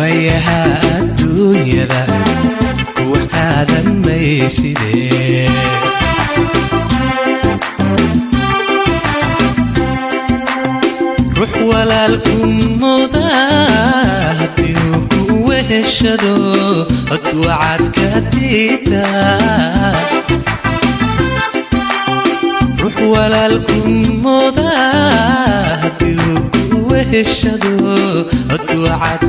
Waayaha adduunyada ku wax qaadan mayside. Ruux walaalku muda haddii uu ku weheshado, duucad ka diida. Ruux walaalku muda haddii uu ku weheshado, duucad